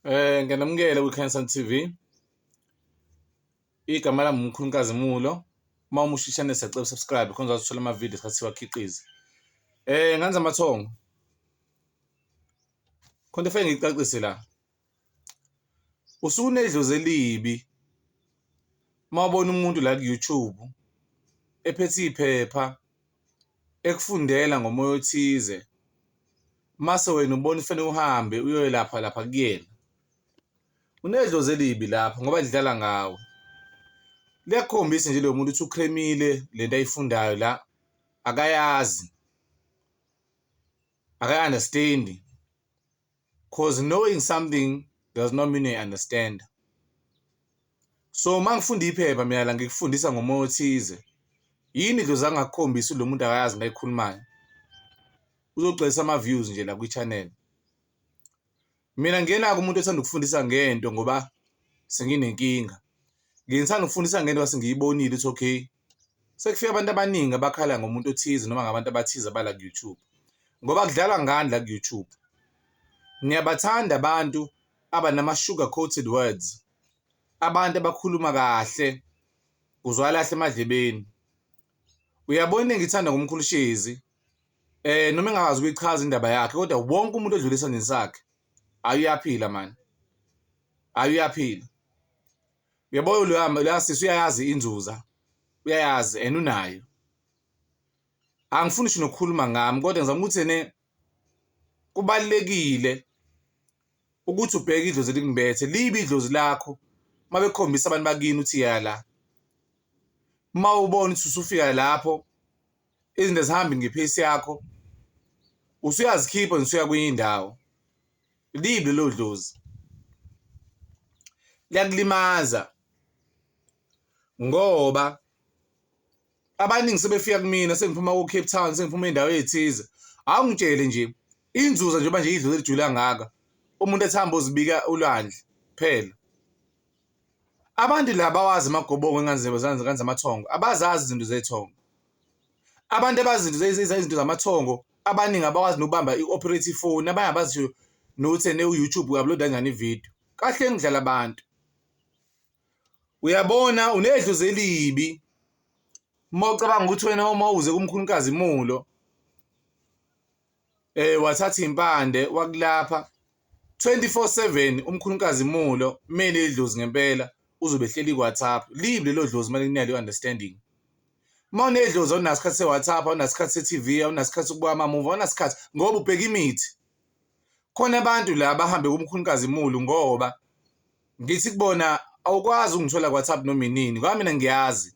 Ngiyanamukela kwi-Khanyisani TV. Igama lami uMkhulu Nkazimulo. Uma umusha i-channel siyacela u-subscribe khona uzothola ama-video isikhathi siwakhiqiza. Ngane zamathongo. Khona into efanele ngiyicacise la. Usunedlozi elibi uma ubona umuntu la ku-YouTube ephethe iphepha ekufundela ngomoya othize mase wena ubona ufanele uhambe uyoyelapha lapha kuyena. Unedlozi elibi lapho ngoba lidlala ngawe. Liyakukhombisa nje lo muntu ukuthi uchemile lento ayifundayo la akayazi. Akayi-understand-i. Cause knowing something does not mean you understand. So uma ngifunda iphepha mina la ngikufundisa ngomoya othize. Yini idlozi angakukhombisi lo muntu akayazi into ayikhulumayo. Uzogcwelisa ama-views nje la kwi-channel. Mina ngiyenako umuntu othanda ukufundisa ngento ngoba senginenkinga. Ngithanda ukufundisa ngento ngiyibonile ukuthi okay sekufika abantu abaningi abakhala ngomuntu othize noma ngabantu abathize abala ku-YouTube ngoba kudlalwa ngani la ku-YouTube. Niyabathanda abantu abanama-sugar coated words, abantu abakhuluma kahle kuzwakala kahle emadlebeni. Uyabona into engiyithanda ngoMkhulu Shezi noma engakwazi ukuyichaza indaba yakhe kodwa wonke umuntu odlula esandleni sakhe hhayi uyaphila mani, hhayi uyaphila. Uyabona loya loya sisi uyayazi inzuza, uyayazi and unayo. Angifuni ngisho nokukhuluma ngami kodwa ngizama ukuthi ene kubalulekile ukuthi ubheke idlozi elikumbethe, libi idlozi lakho uma bekukhombisa abantu bakini ukuthi iya la. Uma ubona ukuthi usufika lapho izinto azihambi nge-pace yakho, usuyazikhipha nje usuya kwenye indawo. Libi lelo dlozi. Liyakulimaza ngoba abaningi sebefika kumina sengiphuma ko-Cape Town sengiphuma ey'ndaweni ey'thize. Awungitshele nje inzuza njengoba nje idlozi elijule kangaka umuntu ethi hamba uzibika ulwandle phela. Abantu la bawazi amagobongo engane zamathongo abazazi izinto zethongo. Abantu abazi izinto zamathongo abaningi abakwazi nokubamba i-operate ifoni abanye abazi nokuthi ene u-YouTube u-upload-a kanjani ividiyo. Kahle ngidlala abantu. Uyabona unedlozi elibi uma ucabanga ukuthi wena uma uze kuMkhulu Nkazimulo wathatha impande wakulapha 24/7 uMkhulu Nkazimulo mele idlozi ngempela uzobe ehleli ku-WhatsApp. Libi lelo dlozi uma likunika leyo understanding. Uma unedlozi awunasikhathi se-WhatsApp, awunasikhathi se-T_V, awunasikhathi sokubuka ama-movie, awunasikhathi ngoba ubheka imithi. Khona abantu la abahambe kuMkhulu Nkazimulo ngoba ngithi kubona awukwazi ukungithola ku-WhatsApp noma inini ngoba mina ngiyazi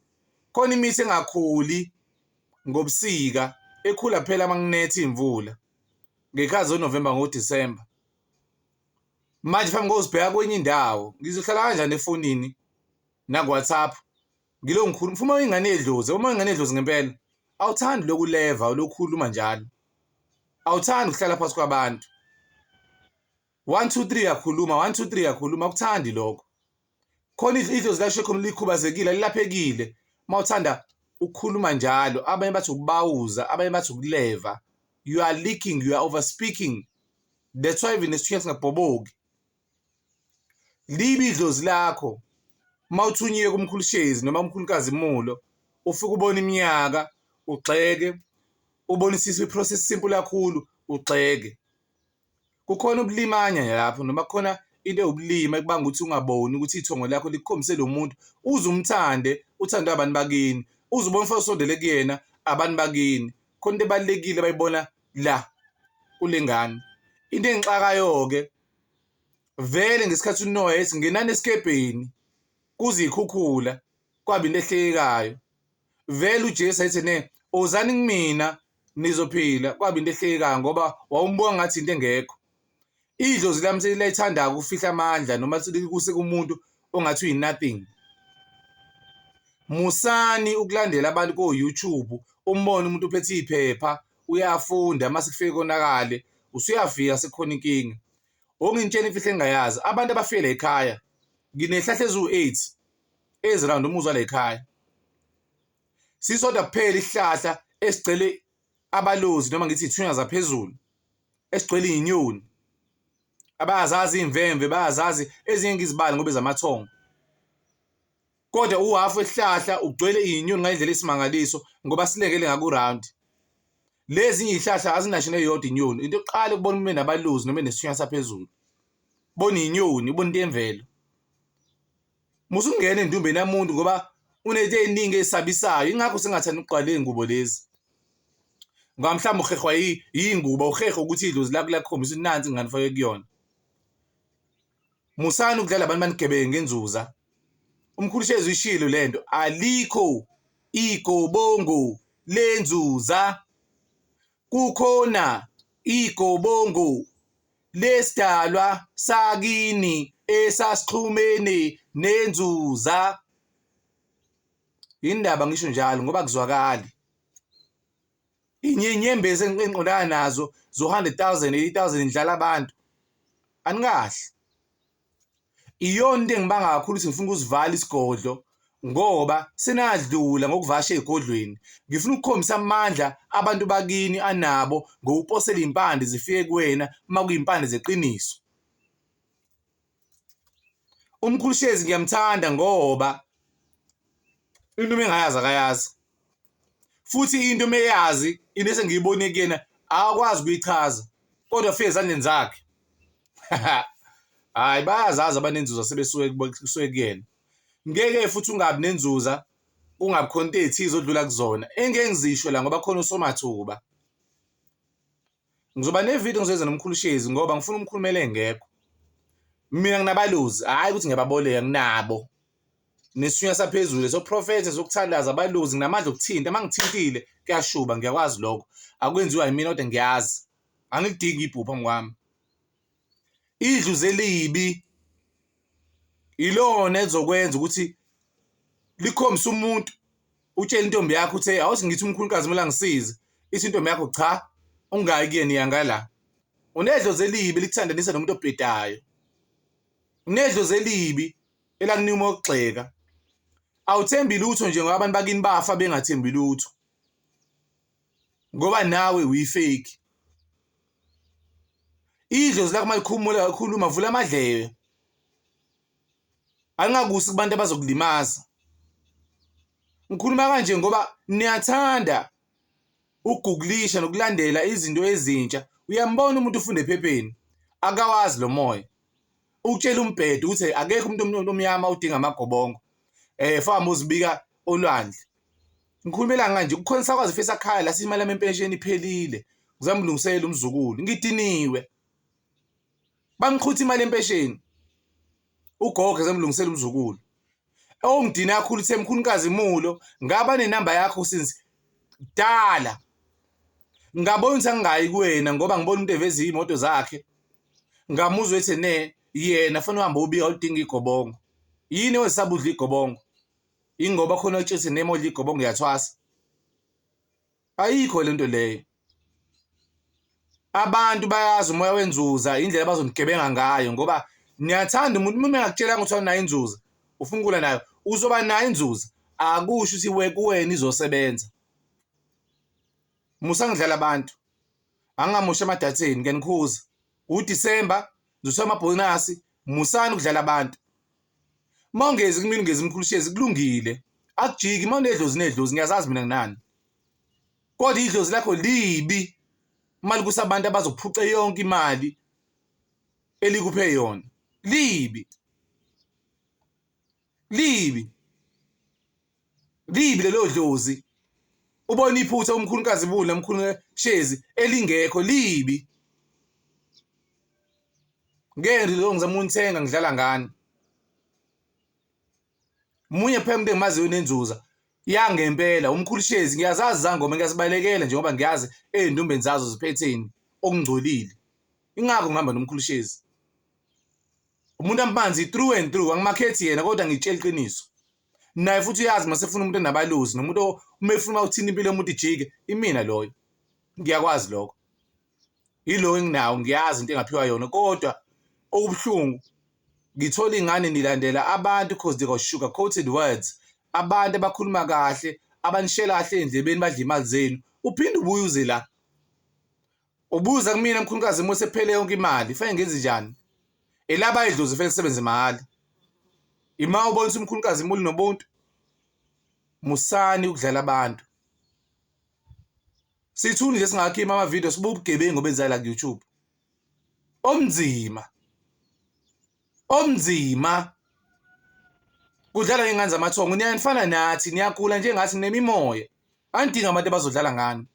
khona imithi engakhuli ngobusika ekhula kuphela uma kunetha iy'mvula ngey'khathi zo-November ngo-December. Manje fanele ngiyozibheka kwenye indawo ngizohlala kanjani efonini naku-WhatsApp ngilo ngikhuluma uma uyingane yedlozi uma uyingane yedlozi ngempela awuthandi lokuleva lokukhuluma njalo awuthandi ukuhlala phakathi kwabantu. 1 2 3 yakhuluma 1 2 3 yakhuluma akuthandi lokho. Khona idlozi lasho khona likhubazekile alilaphekile uma uthanda ukukhuluma njalo abanye bathi ukubawuza abanye bathi ukuleva you are leaking you are over speaking that's why even nesithunywa singabhoboki. Libi idlozi lakho uma uthunyiwe kuMkhulu Shezi noma uMkhulu Nkazimulo ufike ubone iminyaka ugxeke ubonisise i-process simple kakhulu ugxeke. Kukhona ubulimanya lapho noma kukhona into ewubulima ekubanga ukuthi ungaboni ukuthi ithongo lakho likukhombise lo muntu uze umthande uthandwe abantu bakini uze ubone fanele usondele kuyena abantu bakini. Khona into ebalulekile abayibona la kule ngane. Into engixakayo-ke vele ngesikhathi uNoah ethi ngenani esikebheni kuze iy'khukhula kwaba into ehlekekayo. Vele uJesu ethi ne wozani kumina nizophila kwaba into ehlekekayo ngoba wawumbuka ngathi into engekho. Idlozi lami seliyayithanda-ke ukufihla amandla noma selikuse kumuntu ongathi uyi-nothing. Musani ukulandela abantu ko-YouTube umbone umuntu uphethe iphepha uyafunda mase kufike konakale usuyafika sekukhona inkinga. Ongitshela imfihlo engingayazi abantu abafile ekhaya nginezihlahla eziwu-eight ezirawundi umuzi wala ekhaya. Sisodwa kuphela isihlahla esigcwele abalozi noma ngithi iy'thunywa zaphezulu esigcwele iy'nyoni. Abayazazi iy'mvemve, bayazazi ezinye ngizibali ngoba ezamathongo. Kodwa uhhafu wesihlahla ugcwele iy'nyoni ngale ndlela eyisimangaliso ngoba silengele ngaku-round. Lezi iy'hlahla azinasho neyodwa inyoni. Into yokuqala ukubona umuntu enabaluzi noma enesithunywa saphezulu. Bona iy'nyoni, ubona into yemvelo. Musa ukungena endumbeni yamuntu ngoba unento ey'ningi ey'sabisayo, yingakho singathandi ukugqoka ley'ngubo lezi. Ngoba mhlawumbe uhehwa yiy'ngubo, uhehwa ukuthi idlozi lakho liyakukhombisa ukuthi nansi ingane ufake kuyona. Musani ukudlala abantu banigebenge ngenzuza. Umkhulu Shezi uyishilo lento, alikho igobongo lenzuza. Kukhona igobongo lesidalwa sakini esasixhumene nenzuza. Yindaba ngisho njalo ngoba kuzwakali. Inyembezi engiqondana nazo zo-100 000 80 000 ngidlala abantu. Anikahle. Iyona into engibanga kakhulu ukuthi ngifuna ukusivala isigodlo ngoba senadlula ngokuvasha ey'godlweni. Ngifuna ukukhombisa amandla abantu bakini anabo ngokuposela iy'mpande zifike kuwena uma kuyimpande zeqiniso. Umkhulu Shezi ngiyamthanda ngoba into uma engayazi akayazi futhi into uma eyazi into esengiyibone kuyena akakwazi ukuyichaza kodwa fike ezandleni zakhe. Hhayi bayazazi abanenzuza sebesuke kusuke kuyena. Ngeke futhi ungabi nenzuza kungabi khona into ey'thize odlula kuzona engeke ngizisho la ngoba khona osomathuba. Ngizoba ne-video ngizoyenza nomkhulu Shezi ngoba ngifuna umkhulumele engekho. Mina nginabaluzi, hhayi ukuthi ngiyababoleka nginabo. Nesithunywa saphezulu soprofetha sokuthandaza abaluzi nginamandla okuthinta, uma ngithintile kuyashuba ngiyakwazi lokho. Akwenziwa yimina kodwa ngiyazi. Angilidingi ibhupha phambi kwami. Idlozi elibi ilona elizokwenza ukuthi likhombise umuntu utshele intombi yakho uthe awuthi ngithi umkhulukazi kumele angisize ithi intombi yakho cha ungayi kuyena iya ngala unedlozi elibi likuthandanisa nomuntu obhedayo unedlozi elibi elakunika uma ukugxeka awuthembi lutho nje ngoba abantu bakini bafa bengathembi lutho ngoba nawe uyifake idlozi lakho malikhumula khuluma vula amadlebe angingakusi kubantu abazokulimaza ngikhuluma kanje ngoba niyathanda ukugugulisha nokulandela izinto ezintsha uyambona umuntu ufunda ephepheni akawazi lo moya ukutshela umbhedo ukuthi akekho umuntu omnyama odinga amagobongo eh famba uzibika olwandle ngikhulumela kanje kukhona sakwazi fisa khaya la imali yami empesheni iphelile ngizama ukulungisela umzukulu ngidiniwe bangiqhutha imali empesheni ugogo ezemlungisela umzukulu ongidina kakhulu uthe mkhulukazi mulo ngaba nenamba yakho since dala ngabona ukuthi angingayi kuwena ngoba ngibona umuntu eveza iy'moto zakhe ngamuzwa ethi ne yena fanele uhambe ubika udinga igobongo yini owesaba udla igobongo ingoba khona otshethi nema odla igobongo uyathwasa Ayikho lento leyo. Abantu bayazi umoya wenzuza indlela abazonigebenga ngayo ngoba niyathanda umuntu uma engakutshelanga ukuthi awunayo inzuza ufuna ukula nayo uzoba nayo inzuza akusho ukuthi we kuwena izosebenza. Musa ngidlala abantu. Angingamoshi amadatheni ngiyanikhuza. UDisemba ngizothola amabhonasi musani ukudlala abantu. Uma ungezi kumina ungezi mkhulu Shezi kulungile. Akujiki uma unedlozi nedlozi ngiyazazi mina nginani. Kodwa idlozi lakho libi uma likusabantu abazokuphuca yonke imali elikuphe yona. Libi. Libi. Libi lelo dlozi. Ubona iphutha umkhulu Nkazibulo nomkhulu Shezi elingekho libi. Ngeke nje lo ngizama ukunithenga ngidlala ngani. Munye phela umuntu engimaziyo nenzuza yangempela umkhulu Shezi ngiyazazi zangoma ngiyazibalekela njengoba ngiyazi ey'ndumbeni zazo ziphetheni okungcolile. Ingakho ngihamba nomkhulu Shezi. Umuntu ambanzi through and through angimakhethi yena kodwa ngitshela iqiniso. Naye futhi uyazi uma sefuna umuntu onabaluzi nomuntu uma efuna ukuthinta impilo yomuntu ijike imina loyo. Ngiyakwazi lokho. Yilo enginawo ngiyazi into engaphiwa yona kodwa okubuhlungu ngithola ingane nilandela abantu cause they got sugar coated words abantu abakhuluma kahle abanishela kahle ey'ndlebeni badla imali zenu uphinde ubuye uze la ubuza kumina mkhulukazi uma sephele yonke imali fanele ngenze njani. Elaba idlozi fanele lisebenze mahhala. Ima ubona ukuthi umkhulukazi imuli nobuntu. Musani ukudlala abantu. Sithuni nje singakhipha ama video sibuka ubugebengu obenzayo la ku YouTube. Omnzima. Omnzima. Kudlala ngengane zamathongo niyanifana nathi niyagula njengathi nemimoya. Anidinga abantu abazodlala ngani.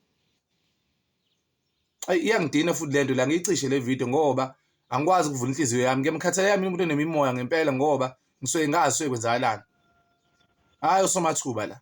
Ayi iyangidina futhi lento la ngiyicishe le video ngoba angikwazi ukuvula inhliziyo yami ngiyamkhathalela mina umuntu onemimoya ngempela ngoba ngisuke ngazi suke kwenzakalani. Hayi osomathuba la.